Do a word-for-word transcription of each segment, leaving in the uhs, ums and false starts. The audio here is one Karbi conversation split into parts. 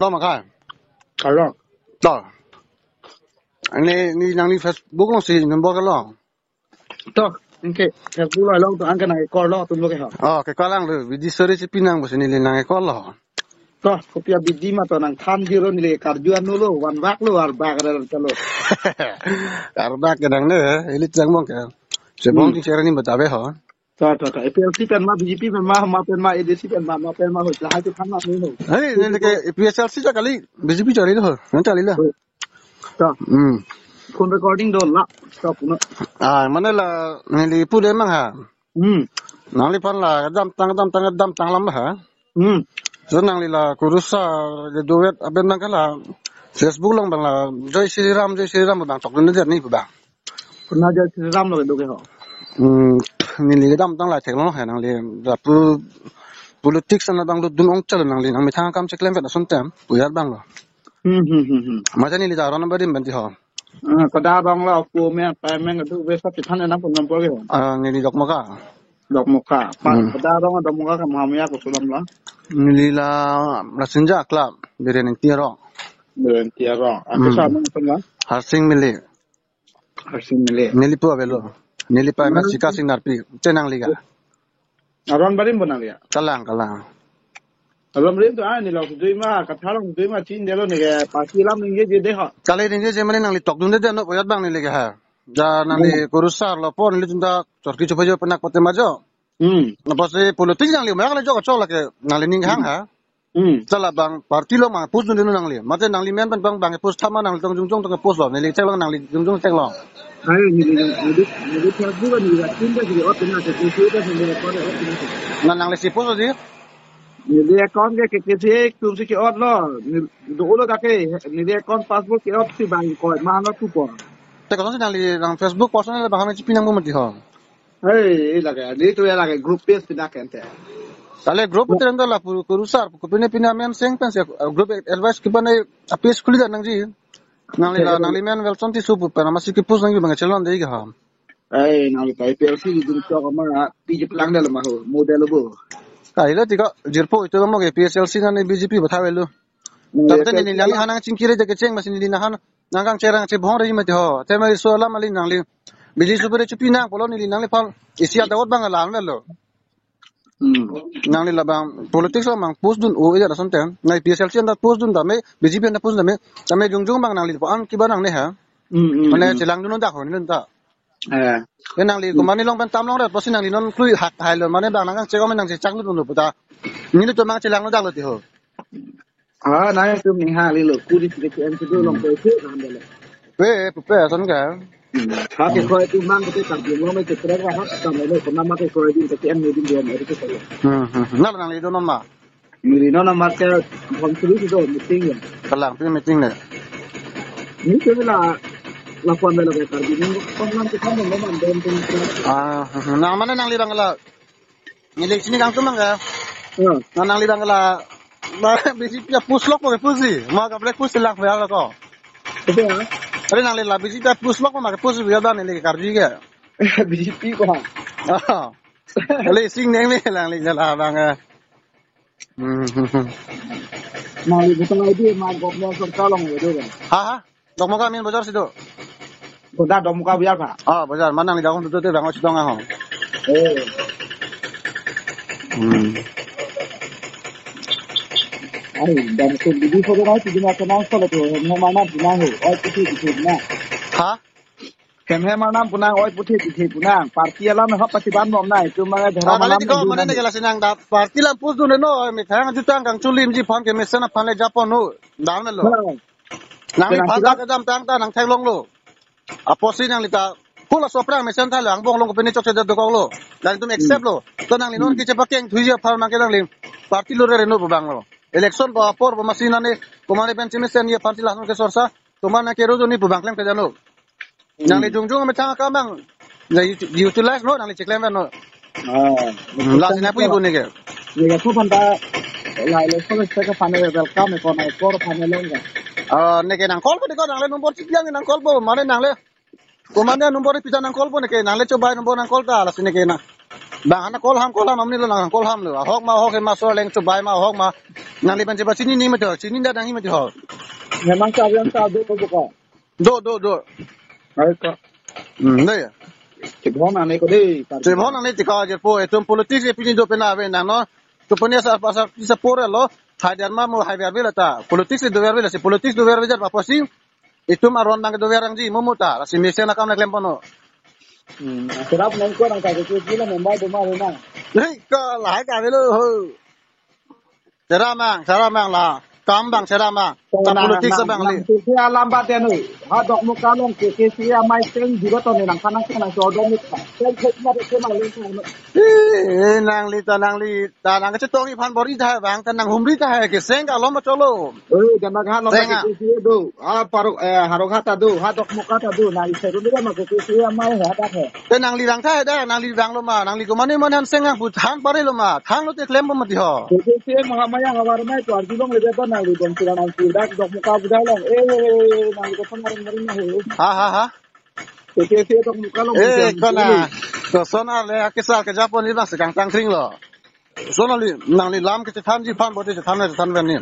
Lo ma kai. Kalo. To. Neli, neli nangli Facebook alongsi number kalo. To, anke Facebook along to anke nang call lo atum lo ke ho. Oh, ke call lang lo. Bidi sore si pinang pusi neli nang call lo. To, kopi abidi ma to nang than jiro neli karju anu lo, van bak lo, ar bak re chalo. Ar bak ke nang ne, ili chang bong ke. Chebong Hmm. Ching sere ni bata be ho. To, to, to. A P H L C pen ma, B J P pen ma, ma pen ma, A D C pen ma, ma pen ma, ho, lahai tu than ma ni ho. Hei, neli ke A P H L C ta kali, B J P chari ho. Nang chari la. To. Hmm. Phone recording do la. Stop no. Ah, mane la neli pu de mang ha. Hmm. Nangliphan la damtang, damtang, damtang lam ha. Hmm. So nangli la kurusar le duet aben nang kala Facebook along bang la Jai Shri Ram, Jai Shri Ram bang chokdun de ni bang. Kuna Jai Shri Ram lo do ke ho. Hmm, neli kedamtang la theklong ha nangli la pu politics an bang lutdun ong chalo nangli nangmethang akam cheklem pen ason tem puyar bang lo. Hmm, hmm, hmm, hmm. Masa neli ta aron barim benti ho. Ah, kada bang la ko me pa me ngadu be sa pithan na pun nampur ke ho. Ah, neli Dokmoka. Dokmoka. Pa, Hmm. Kada bang Dokmoka kam hamya ko sulam la. Neli la Rasinja Club, Biren Tiaro. Biren Tiaro. Apa Hmm. Sa nang pun la? Harsing Mili. Harsing Mili. Neli pu avelo. Neli pa Hmm. Sika Sing Narpi. Chenang liga. Aron barim bonang ya. Kalang, kalang. Aron barim tu ah ni lo dui ma, katha long dui ma chin delo ni ke party lam ni je de ho. Kali ni je mane nangli tokdun de no poyat bang neli ke ha. Ja nangli Hmm. kurusar lo pon neli junta chorki chupajo penak pote majo. Hmm. Napa si politics nangli ma kali jo kachok lake nangli ning hang ha. Hmm. Chala bang party lo ma post dun dun nangli. Mate nangli men pen bang bang post thama nangli tong jung jung tong post lo. Neli cheklong nangli jung jung cheklong. Hai, neli neli neli Facebook neli akin da neli ot na ke ke ke da neli account ot na ke. Na nangli si post di? Neli account ke ke ke ke tum si ke ot lo. Neli do lo da ke neli account password ke ot si bang ko ma lo tu ko. Te ko si nangli nang Facebook personal bang kami si pinang bu mati ho. Hei, lake, di tu ya lake group page pina kente. Tale group te renda la puru kurusar, pu pine pine amen seng pen se, uh, group advice ke pine apis kuli dan nangji. Nangli la, nangli men Wilson Tisso pu pen, masi ke post nangji bang chelon de ha. Hei, nangli pa A P H L C di dun chok ma, P J P lang de lo ma ho, model bo. Ka ilo tiko, jirpo itu mo ke A P H L C nani B J P bathai velo. Nangli Tapi A P H L C neli nangli la. Hanang chingkiri de kecheng masi neli nahan. Nangkang cherang chebong re mati ho. Tema iso alam ali nangli. Bili supere chupi nang polo neli nangliphan. Isi ada ot bang alam lo. Hmm. Nangli labang politics lo mang post dun o ida son tem. Nai P S L C anda post dun dame, B J P anda post dame. Tame jung jung bang nangli po an kiba nang ne ha. Hmm, hmm, Mane hmm. Chelang dun dak ho ni dun ta. Eh. Ye nangli Hmm. Kumani long pen tam long rat posi nangli non klui hak hai lo. Mane bang nangkang chegom nang chechak dun lo puta. Neli to mang chelang lo dak lo ti ho. Ah, nai tum ni ha li lo, kuri si ke M si do long pe si kan de le. Pe, pe, pe, ason ka. Hmm. Ha ke koi tu mang ke ta jing long me ke trek ha ha ta me lo ko nama ke koi din ke M ni din dia me ke ko. Hmm, hmm, hmm. Nal nangli do non ma. Miri non ma ke kon sulu si do meeting ya. Kalang pi meeting ne. Ni ke la la kon me lo ke kar din kon lang ke kon lo man den tin. Ah, hmm, hmm. Nang mane nangli bang la Neli sini kangtum bang ke. Hmm. Na nangli bang la, ba, B J P ya post lok ma ke post si. Ma ka black post lang ya ko. Itu ya. Are nangli la B J P ya post lok ma ke post ya dan neli karju ke. B J P ko. Ah. Ale sing neng ni nangli la bang ke. Hmm. Nangli bukan lagi ma government sorkar long itu kan. Ha ha. Dokmoka main bazar si do. Kota Dokmoka bazar pa? Ah, bazar. Mane nangli dakong tu tu bang si dong aho. Oh. Hmm. Ai, dan tu di di photo nai tu di na kenal solo tu. Nama mana di na ho. Oi, tu tu di na. Ha? Kemhe mana punang, oi, puthi di di punang. Party alam ha pati ban bom nai. Tu mana Ah, dhorom kali alam tiko, di mana na. Neke la sinang da. Party lam post dun no, methang jutang kangchulimji aphan ke mesen aphan le japon no. Dan lo. Nah. Nangli Kena phan sila. Ta kedamtang ta nang theklong lo. Apotsi nangli ta kula soprang mesen tha lo angbong long kopine chokche dokok lo. Dan itum accept lo. To nangli non Hmm. Kiche pakeng thuji aphan nang ke nangli party lo re no bang lo. Election ba apor ba masi nane kumane pen chimesen ye party la non ke sorsa. Tomane ke rojo ni bang klem ke jano. Hmm. Nangli jongjong methang akam bang. Na ut-, utilize no nangli cheklem no. Ah, Hmm, la sina pui bu neke. Neke ko phan ta la le ko se ka phan le welcome ko na ko phan le nga. Ah, neke nang call po de ko nang le number chiklang nang call po mane nang le. Ko mane number pita nang call po neke nang le chobai number nang call ta la sina ke na. Bang hana call ham, call ham, amni lo nang call ham lo. Ahok ma, ahok ma, so leng chubai ma, ahok ma. Nangli pen cheba chini ni mati ho, chini da nang ni mati ho. Memang sa yang sa do ko ko. Do, do, do. Ai ka. Hmm, dei. Chebon ane ko dei. Chebon ane tika je po, itum politics e pini do pena ave nang no. Tu puni sa, sa, sa pore lo. Hai Dharma mo hai ver vela ta. Politics e do ver vela si, politics do ver vela pa posi. Itum aron bang do ver ang ji, mo mo ta. Si mesen akam na klem pono. Hmm, serap nang ko nang ka ke kila member do ma na. Hei, ko lahai ka velo ho. Sera mang, sera mang la. Kam bang sera mang. Sa nang, politics nang, bang nang li. Sisi alam bat ya nu. Ha Dokmoka along ke sisi amei seng juga to ni nang kanang kanang so do ni. Seng khek ma de ke ma le sa. Eh, nangli ta, nangli ta, nang kachetong iphan bor-i tahai bang, ta nang humri tahai ke seng ka lom cholo. Eh, jama ha lom seng ke a. Sisi do. Ha paruk, eh, Howraghat ta do, ha Dokmoka ta do, na isi ru ni ma ke sisi amei ha ta he. Te nangli bang tahai da, nangli bang lo ma, nangli ko mane mane han seng ang put hang pare lo ma, thang lo te klem po mati ho. Ke sisi ma ha maya ha war mai to arjulong le ba nangli bang sira nang sira Dokmoka budai long. Eh, nangli ko thang areng areng na he. Ha, ha, ha. Ke sisi Dokmoka along. Eh, kona. Koson ale akisar ke Japan ni bang sekang tang kring lo. Son ali, nangli lam kechethan ji phan bote chethan na chethan ven ni.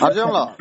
Arjong lo.